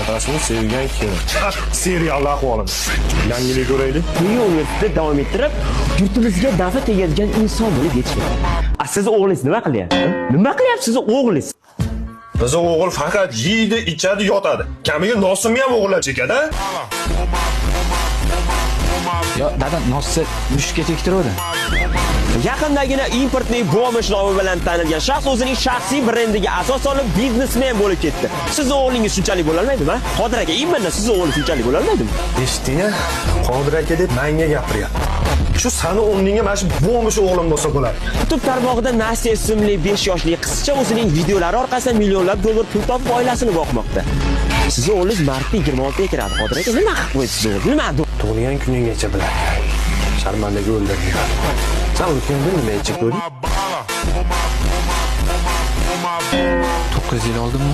Otasini sevgan kelin. Serial ahvolimiz. Yangilik ko'raylik. Nega universitetda davom ettirib, yurtimizga nafi tegadigan inson bo'lib yetishgan. A sizni o'g'lingiz nima qilyapti? Nima qilyapti sizni o'g'lingiz? Bizni o'g'il faqat yeydi, ichadi, yotadi. Kamiga nosimni ham o'g'illar chekadi. Yo, dada, nosni mushukka chektiruvdi. Yaqindagina importniy bomsh nomi bilan tanilgan shaxs o'zining shaxsiy brendiga asos solib biznesmen bo'lib ketdi. Sizni o'g'lingiz shunchalik bo'la olmaydimi? Qodir aka, именно sizni o'g'lingiz shunchalik bo'la olmaydimi? Eshitding a? Qodir aka deb menga gapiryapti. Shu sani o'rningga mana shu bomsh o'g'lim bo'lsa bo'ladi. YouTube tarmog'ida Nastya ismli 5 yoshli qizcha o'zining videolari orqasidan millionlab dollar pul topib oilasini boqmoqda. Sizni o'g'lingiz martda 26 ga kiradi. Qodir aka, nima qilib qo'ydi sizni o'g'lingiz? Nima? Tug'ilgan kuninggacha bilar. Sharmandaga o'ldirib. San o'tgan kun nima chekding? 9 yil oldinmi?